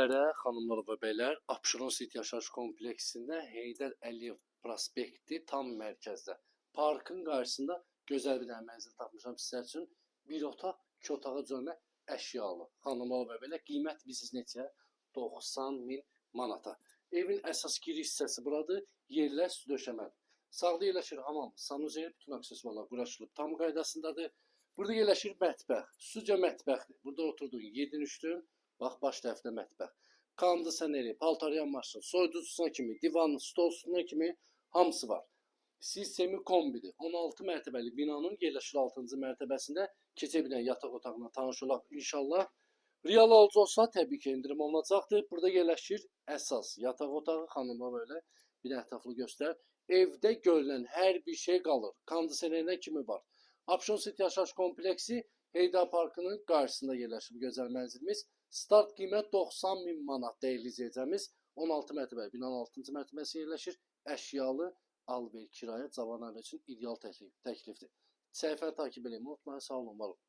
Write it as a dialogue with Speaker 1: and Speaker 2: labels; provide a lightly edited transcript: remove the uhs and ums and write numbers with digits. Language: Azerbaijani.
Speaker 1: Xanımlar və bəylər, Abşeron City yaşayış kompleksində Heydər Əliyev prospekti tam mərkəzdə. Parkın qarşısında gözəl bir dənə mənzil tapmışam sizlər üçün. Bir otaq, iki otağa cömə əşyalı. Xanımlar və bəylər, qiymət bilirsiniz neçə? 90 min manata. Evin əsas giriş hissəsi buradır. Yerlər su döşəmədir. Sağda yerləşir hamam, sanuzel, bütün aksesuarlar quraşdırılıb tam qaydasındadır. Burada yerləşir mətbəx, studiya mətbəxdir. Burada oturdun, yedin, içdin. Bax, baş tərəfdə mətbəx. Kondisioneri, paltaryan maşını, soyuducusuna kimi, divan, stol üstünə kimi hamısı var. Sistemi kombidir. 16 mərtəbəli binanın yerləşir 6-cı mərtəbəsində. Keçə bilən yataq otağına tanış olaq inşallah. Real alıcı olsa təbii ki, endirim olunacaqdır. Burada yerləşir əsas yataq otağı, xanımlar belə bir ətraflı göstər. Evdə görülən hər bir şey qalır. Kondisionerinə kimi var. Abşeron City yaşayış kompleksi Heydər Parkının qarşısında yerləşir bu gözəl mənzilimiz. Start qiymət 90 min manat dəyərli izləyicimiz. 16 mərtəbəli binanın 6-cı mərtəbəsi yerləşir. Əşyalı al-ver kirayə cavan ailə üçün ideal təklifdir. Səhifəni takip eləyin. Unutmayın. Sağ olun, var olun.